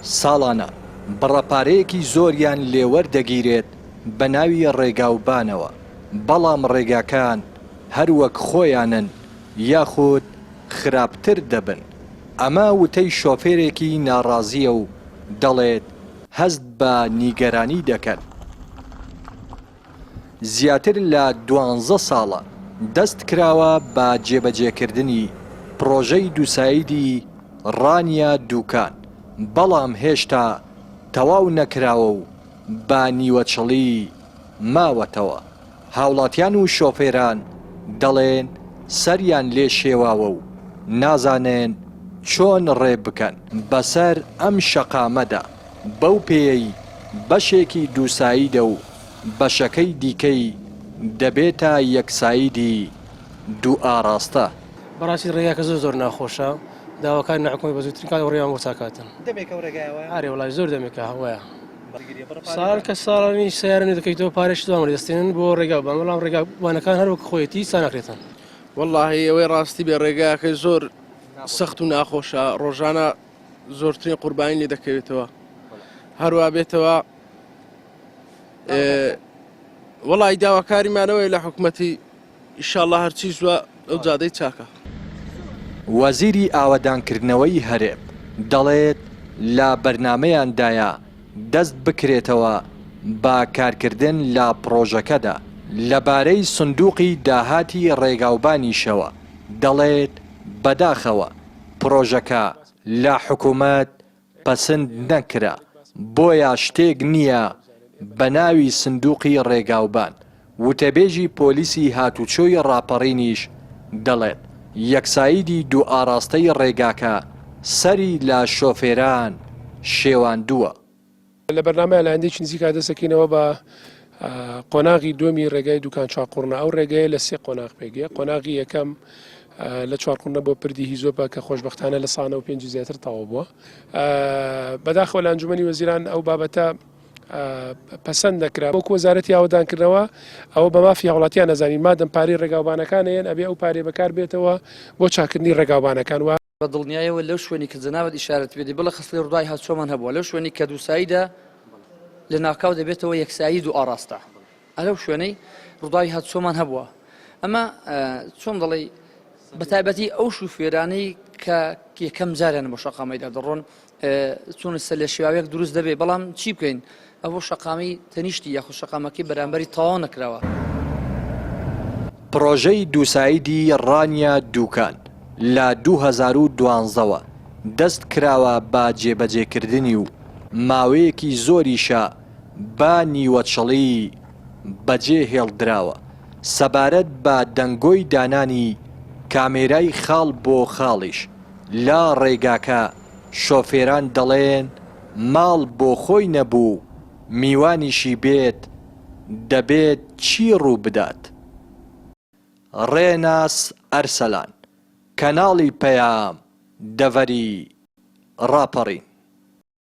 ساڵانە بڕە پارەیەکی زۆریان لێوەردەگیرێت بە ناوی ڕێگاوبانەوە، بەڵام ڕێگاکان هەر وەک خۆیانن یاخود خراپتر دەبن، ئەمە وتەی شۆفێرێکی ناڕازییە و دەڵێت هەست بە نیگەرانی دەکەن. زیاتر لە دوانزە ساڵە دەست کراوە بە جێبەجێکردنی پڕۆژەی دووسایدی ڕانیە دووکان، بەڵام هێشتا تەواو نەکراوە و بە نیوەچڵی ماوەتەوە، هاوڵاتیان و شۆفێران دەڵێن سەریان لێ شێواوە و نازانن چۆن ڕێ بکەن بەسەر ئەم شەقامەدا، بەو پێیەی بەشێکی دووسایدە و بەشەکەی دیکەی دەبێتە یەکسایدی دووئاڕاستە. بەڕاستی ڕێگاکە زۆر زۆر ناخۆشە داواکارین لە حکومەت بە زووترین کات ئەو ڕێیان بۆ چاکاتن. دەمێکە ئەو ڕێگایە وایە؟ ئەرێ وەڵای زۆر دەمێکە وایە. ساڵ کە ساڵانی سەیارە نوێ دەکەیتەوە پارەیەکی زۆر دەستێنن بۆ ڕێگا بان بەڵام ڕێگا وانەکان هەر وەک خۆیەتی چا ناکرێتن. وەڵاهی ئەوەی ڕاستی بێ ڕێگاکەی زۆر سەخت و ناخۆشە ڕۆژانە زۆرترین قوربانی لێ دەکەوێتەوە هەروە بێتەوە وەڵی داواکاریمانەوەی لە حکوومەتی ئیشاڵا هەرچی زووە ئەو جادەی چاکە. وەزیری ئاوەدانکردنەوەی هەرێم دەڵێت، لە بەرنامەیاندایە دەست بکرێتەوە بە کارکردن لە پڕۆژەکەدا، لەبارەی سندوقی داهاتی ڕێگاوبانیشەوە دەڵێت، بەداخەوە پڕۆژەکە لە حکومەت پەسند نەکرا، بۆیە شتێک نییە بە ناوی سندوقی ڕێگاوبان، وتەبێژی پۆلیسی هاتوچۆی ڕاپەڕینیش دەڵێت، یەکسایدی دوو ئاڕاستەی ڕێگاکە سەری لە شۆفێران شێواندووە. لە بەرنامەیا لە ئایندەیەکی نزیکا دەست دەکەینەوە بە قۆناغی دووەمی ڕێگای دوکان چوارقوڕنە ئەو ڕێگەیە لە سێ قۆناغ پێک دێ قۆناغی یەکەم لە چوارقوڕنە بۆ پردی هیزۆپە کە خۆشبەختانە لە سانە و پێنج زیاتر تەواو بووە بەداخەوە لە ئەنجومەنی وەزیران ئەو بابەتە پەسەند نەکرا وەکو وەزارەتی ئاوەدانکردنەوە ئەوە بە مافی هاوڵاتیان نەزانین مادەم پارەی ڕێگاوبانەکان هەیەن ئەبێ ئەو پارەیە بەکار بێتەوە بۆ چاکردنی ڕێگاوبانەکان و بە دڵنیایەوە لەو شوێنی کە جەنابت ئیشارەت پێ دەی بڵێ خەسڵی ڕووداوی هاتوچۆمان هەبووە لەو شوێنی کە دووسایدە لە ناکاو دەبێتەوە یەکسایی دوو ئاڕاستە ئەلەو شوێنەی ڕووداوی هاتوچۆمان هەبووە ئەمە چۆن دەڵێی بە تایبەتی ئەو شوفێرانەی کە یەکەم جاریان بۆ شەقامەیدا دەڕۆن چۆن سەر لە شێواوێک دروست دەبێت بەڵام چی بکەین ئەوە شەقامی تەنیشتی یاخود شەقامەکەی بەرامبەری تەواو نەکراوە. پڕۆژەی دووسایدی ڕانیە دووکان لە 2012 وە دەست کراوە بە جێبەجێکردنی و ماوەیەکی زۆریشە بە نیوەچڵی بەجێ هێڵدراوە، سەبارەت بە دەنگۆی دانانی کامێرای خاڵ بۆ خاڵیش لە ڕێگاکە شۆفێران دەڵێن ماڵ بۆ خۆی نەبوو میوانیشی بێت دەبێت چی ڕوو بدات؟ ڕێناس ئەرسەلان، کەناڵی پەیام، دەڤەری ڕاپەڕین.